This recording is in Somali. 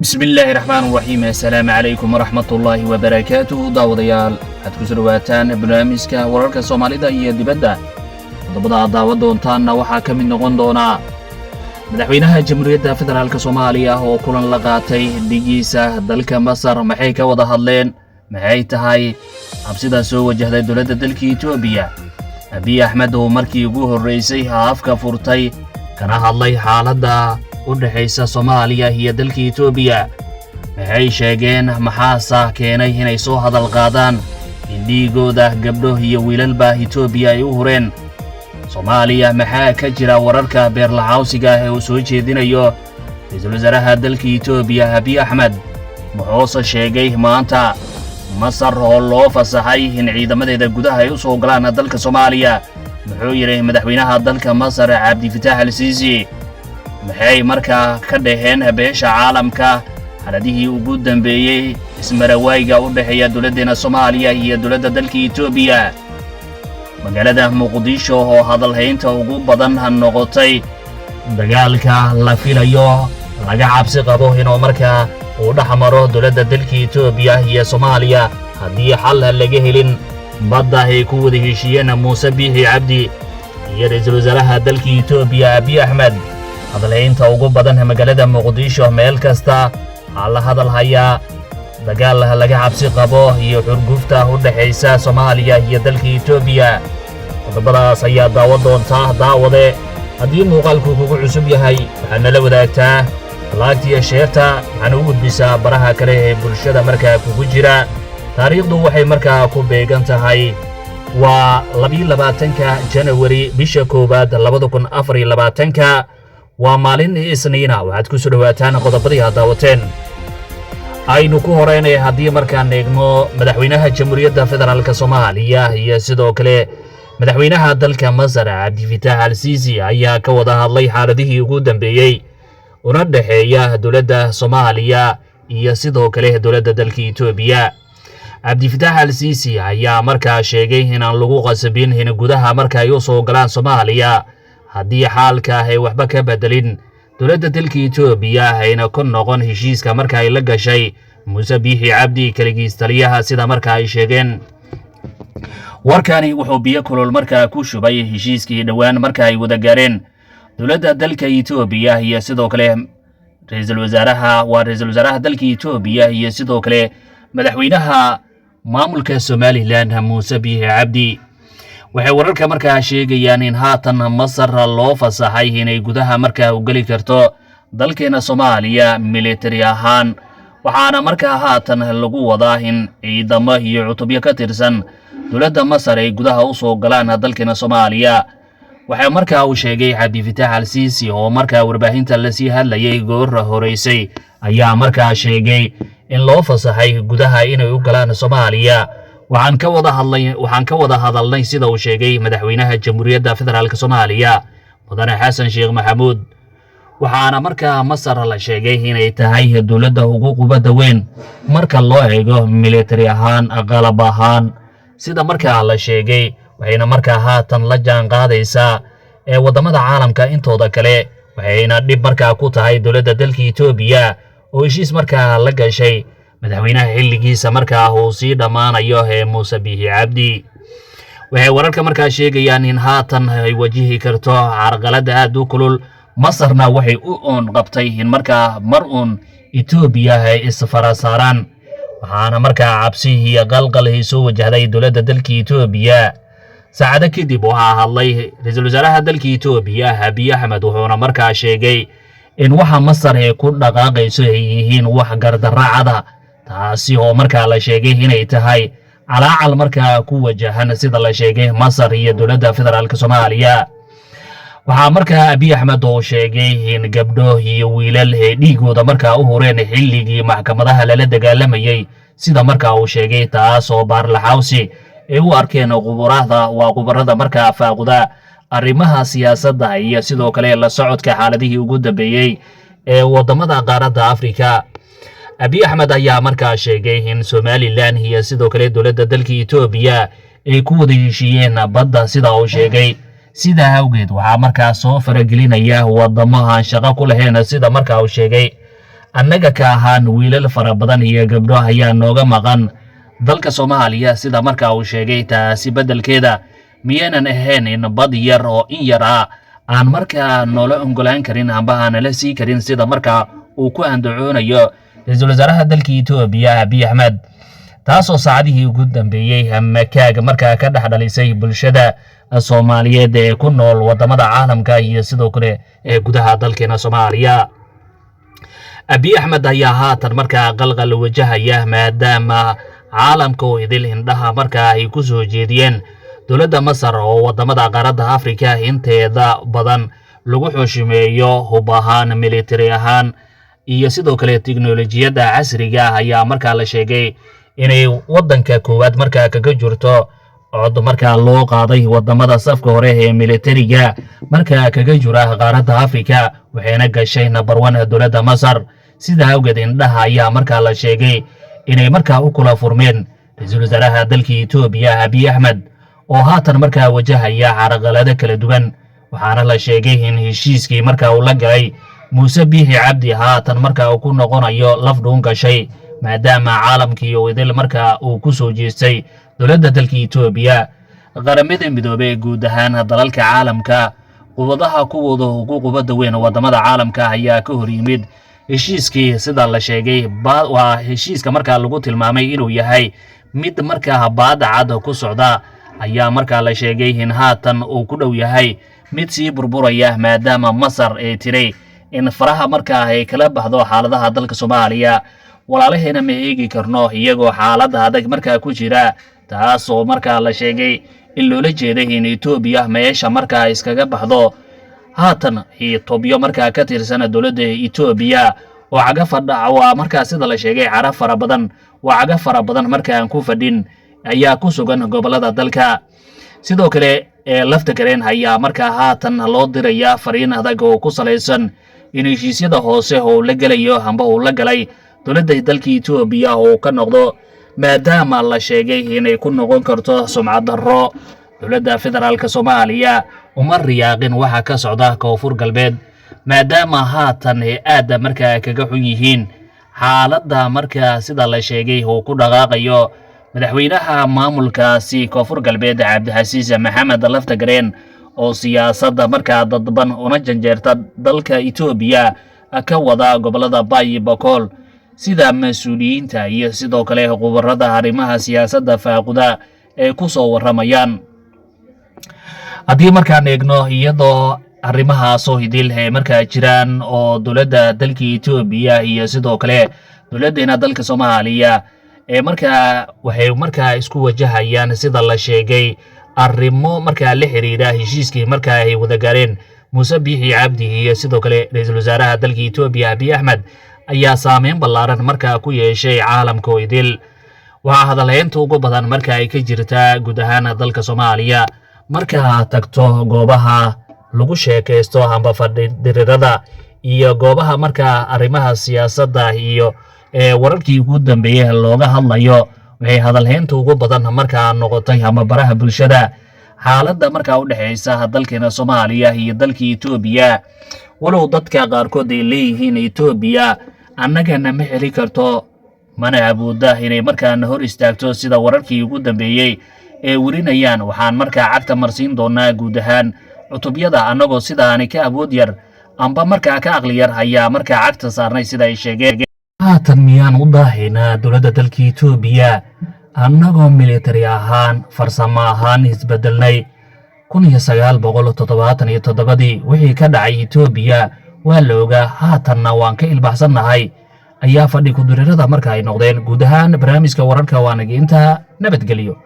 Bismillaahi raxmaan raxiim. Assalaamu calaykum waraxmatullaahi wabarakaatuhu. Daawadayaal, waxaad ku soo dhowaataan barnaamijka wararka Soomaalida iyo dibadda. Qodobada aad daawan doontaanna waxaa ka mid noqon doonaa Madaxweynaha Jamhuuriyadda Federaalka Soomaaliya oo kulan la qaatay dhigiisa dalka Masar. Maxay ka wada hadleen? Maxay tahay cabsida soo wajahday dowladda dalka Etoobiya? Abiy Axmed oo markii ugu horraysay afka furtay kana hadlay xaaladda u dhexaysa Soomaaliya iyo dalka Etoobiya. Maxay sheegeen? Maxaasa keenay inay soo hadal qaadaan in dhiigooda gabdho iyo wiilalba Etoobiya ay u hureen Soomaaliya? Maxaa ka jira wararka beerlaxawsiga ah ee uu soo jeedinayo ra-iisul wasaaraha dalka Etoobiya Abiy Axmed? Muxuuse sheegay maanta? Masar oo loo fasaxay in ciidamadeeda gudaha ay u soo galaan dalka Soomaaliya. Muxuu yidhi madaxweynaha dalka Masar, Cabdifitaax Al Siisi? Maxay markaa ka dhaheen beesha caalamka xaladihii ugu dambeeyey ismarawaayga u dhexeeya dowladdeena Soomaaliya iyo dowladda dalka Etoobiya? Magaalada Muqdisho oo hadalhaynta ugu badan noqotay dagaalka la filayo, laga cabsi qabo inuu markaa uu dhex maro dowladda dalka Etoobiya iyo Soomaaliya haddii xal laga helin badda ay ku wada heshiiyeen Muuse Biixi Cabdi iyo ra-iisul wasaaraha dalka Etoobiya, Abiy Axmed. Hadalhaynta ugu badan magaalada Muqdisho, meel kasta waxaa la hadal hayaa dagaal laga cabsi qabo iyo xurgufta u dhexaysa Soomaaliya iyo dalka Etoobiya. Qodobadaas ayaa daawan doontaa, daawade. Haddii muuqaalku kugu cusub yahay, waxaad nala wadaagtaa like-tiyo share-ta, waxaana u gudbisaa baraha kale ee bulshada markaa kugu jira. Taariikhdu waxay markaa ku beegan tahay waa 22-ka Janawari, bisha 1aad, 2024-ka. Waa maalin Isniina. Waxaad ku soo dhowaataan qodobadii aad daawateen. Aynu ku horeynaya haddii markaan eegno madaxweynaha Jamhuuriyadda Federaalka Soomaaliya iyo sidoo kale madaxweynaha dalka Masar, Cabdifitaax Al Siisi, ayaa ka wada hadlay xaaladihii ugu dambeeyey una dhexeeya dowladda Soomaaliya iyo sidoo kale dowladda dalka Etoobiya. Cabdifitaax Al Siisi ayaa markaa sheegay inaan lagu qasabin in gudaha marka ay u soo galaan Soomaaliya haddii xaalka ay waxba ka bedelin dowladda dalka Etoobiya, ayna ku noqon heshiiska marka ay la gashay Muuse Biixi Cabdi, keligiis taliyaha, sida marka ay sheegeen. Warkani wuxuu biyo kulul markaa ku shubay heshiiskii dhowaan marka ay wada gaareen dowladda dalka Etoobiya iyo sidoo kale ra-iisul wasaaraha, waa ra-iisul wasaaraha dalka Etoobiya iyo sidoo kale madaxweynaha maamulka Somaliland, Muuse Biixi Cabdi. Waxay wararka markaa sheegayaan in haatan Masar loo fasaxay inay gudaha markaa u geli karto dalkeena Soomaaliya militari ahaan, waxaana markaa haatan lagu wadaa in ciidamo iyo cutubyo ka tirsan dowladda Masar ay gudaha u soo galaan dalkeena Soomaaliya. Waxaa markaa uu sheegay Cabdifitaax Al Siisi, oo markaa warbaahinta lasii hadlayay goora horeysay, ayaa markaa sheegay in loo fasaxay gudaha inay u galaan Soomaaliya. Waxaan ka wada hadalnay, sida uu sheegay madaxweynaha Jamhuuriyadda Federaalka Soomaaliya, Mudane Xasan Sheekh Maxamuud. Waxaana markaa Masar la sheegay inay tahay dowladda ugu qubadda weyn marka loo eego militari ahaan, qalab ahaan, sida markaa la sheegay. Waxayna markaa haatan la jaan qaadaysaa ee waddamada caalamka intooda kale, waxayna dhib markaa ku tahay dowladda dalka Etoobiya oo heshiis markaa la gashay madaxweynaha xilligiisa markaa uu sii dhammaanayo ee Muuse Biixi Cabdi. Waxay wararka markaa sheegayaan in haatan ay wajihi karto carqaladda aad u kulul. Masarna waxay u oon qabtay in markaa mar uun Etoobiya ay isfara saaraan, waxaana markaa cabsi iyo qalqal ay soo wajahday dowladda dalka Etoobiya. Saacado kadib waxaa hadlay ra-iisul wasaaraha dalka Etoobiya, Abiy Axmed, wuxuuna markaa sheegay in waxa Masar ay ku dhaqaaqayso ay yihiin wax gardaracada, taasi oo markaa la sheegay inay tahay calaacal markaa ku wajahan, sida la sheegay, Masar iyo dowladda Federaalka Soomaaliya. Waxaa markaa Abiy Axmed oo sheegay in gabdho iyo wiilal ay dhiigooda markaa u hureen xilligii maxkamadaha lala dagaalamayey, sida markaa uu sheegay, taas oo baarlaxawsi ay u arkeen quburada, waa qubarada markaa faaquda arrimaha siyaasadda iyo sidoo kale la socodka xaaladihii ugu dambeeyey ee waddamada qaaradda Afrika. Abiy Axmed ayaa markaa sheegay in Somaliland iyo sidoo kale dowladda dalka Etoobiya ay ku wada heshiiyeen badda, sida uu sheegay. Sidaa awgeed waxaa markaa soo faragelinaya wadamo aan shaqo ku lahayn, sida markaa uu sheegay. Annaga ka ahaan wiilal fara badan iyo gabdho ayaa nooga maqan dalka Soomaaliya, sida markaa uu sheegay. Taasi beddelkeeda miyaynan ahayn in bad yar oo in yar ah aan markaa noola ogolaan karin amba aanala sii karin, sida markaa uu ku andacoonayo ra-iisul wasaaraha dalka Etoobiya Abiy Axmed, taasoo saacadihii ugu dambeeyey makaag markaa ka dhex dhalisay bulshada Soomaaliyeed ee ku nool wadamada caalamka iyo sidoo kale ee gudaha dalkeena Soomaaliya. Abiy Axmed ayaa haatan markaa qalqal wajahaya, maadaama caalamka oo idil indhaha markaa ay ku soo jeediyeen dowladda Masar, oo wadamada qaaradda Afrika inteeda badan lagu xushimeeyo hub ahaan, military ahaan iyo sidoo kale tiknolojiyadda casriga ah, ayaa markaa la sheegay inay waddanka koowaad markaa kaga jirto cod markaa loo qaaday wadamada safka hore ee militariga markaa kaga jira qaaradda Afrika, waxayna gashay number one dowladda Masar. Sidaa awgeed indhaha ayaa markaa la sheegay inay markaa u kula furmeen ra-iisul wasaaraha dalka Etoobiya Abiy Axmed, oo haatan markaa wajahaya caraqalado kala duwan. Waxaana la sheegay in heshiiskii markaa uu la galay Muuse Biixi Cabdi haatan markaa uu ku noqonayo laf dhuun gashay, maadaama caalamkii uu idil markaa uu ku soo jeestay dowladda dalka Etoobiya. Qaramada Midoobey, guud ahaan dalalka caalamka, quwadaha kuwooda ugu quwadda weyn wadamada caalamka ayaa ka hor yimid heshiiskii. Sida la sheegay, waa heshiiska markaa lagu tilmaamay inuu yahay mid markaa baada cad ku socda, ayaa markaa la sheegay in haatan uu ku dhow yahay mid sii burburaya, maadaama Masar ay tiray in faraha markaa ay kala baxdo xaaladaha dalka Soomaaliya. Walaalaheena ma eegi karno iyagoo xaaladda adag markaa ku jira, taasoo markaa la sheegay in loola jeeday in Etoobiya meesha markaa iskaga baxdo. Haatan Itoobiyo markaa ka tirsan dowladda Etoobiya oo caga fadha, waa markaa sida la sheegay cara fara badan, waa caga fara badan markaan ku fadhin, ayaa ku sugan gobollada dalka. Sidoo kale ee Lafta Gareen ayaa markaa haatan loo dirayaa fariin adag oo ku salaysan in heshiisyada hoose oo la gelayo amba uu la galay dowladda dalka Etoobiya oo ka noqdo, maadaama la sheegay inay ku noqon karto sumcad darro. Dowladda federaalka Soomaaliya uma riyaaqin waxa ka socda Koonfur Galbeed, maadaama haatan ay aadda markaa kaga xun yihiin xaaladda markaa sida la sheegay uu ku dhaqaaqayo madaxweynaha maamulkaasi Koonfur Galbeed Cabdixasiis Maxamed Laftagareen, oo siyaasadda markaa dadban una janjeerta dalka Etoobiya ka wada gobollada Bay Bakool, sida mas-uuliyiinta iyo sidoo kale khubarada arrimaha siyaasadda faaquda ay ku soo warramayaan. Haddii markaan eegno, iyadoo arrimahaasoo idil ay markaa jiraan oo dowladda dalka Etoobiya iyo sidoo kale dowladdeena dalka Soomaaliya ee markaa waxay markaa isku wajahayaan, sida la sheegay, arrimo markaa la xiriira heshiiskii markaa ay wada gaareen Muuse Biixi Cabdi iyo sidoo kale ra-iisul wasaaraha dalka Etoobiya Abiy Axmed, ayaa saameyn ballaaran markaa ku yeeshay caalamka oo idil. Waxaa hadalhaynta ugu badan marka ay ka jirtaa guud ahaan dalka Soomaaliya. Marka aad tagto goobaha lagu sheekaysto amba fadhidirirada iyo goobaha markaa arrimaha siyaasadda iyo wararkii ugu dambeeyey looga hadlayo, waxay hadalhaynta ugu badan markaa noqotay ama baraha bulshada xaaladda markaa u dhexaysa dalkeena Soomaaliya iyo dalka Etoobiya. Walow dadka qaarkood ay leeyihiin Etoobiya annagana ma heli karto, mana awoodda inay markaana hor istaagto, sida wararkii ugu dambeeyey ee warinayaan, waxaan markaa cagta marsiin doonaa guud ahaan cutubyada annagoo sidaani ka awood yar amba markaa ka aqli yar ayaa markaa cagta saarnay, sida ay sheegeen. Haatan miyaan u daahaynaa dowladda dalka Etoobiya, annagoo military ahaan, farsamo ahaan isbedelnay? 1977-dii wixii ka dhacay Etoobiya waa la ogaa, haatanna waan ka ilbaxsannahay, ayaa fadhi kudurirada marka ay noqdeen. Guud ahaan barnaamijka wararka waa naga intaa. Nabadgelyo.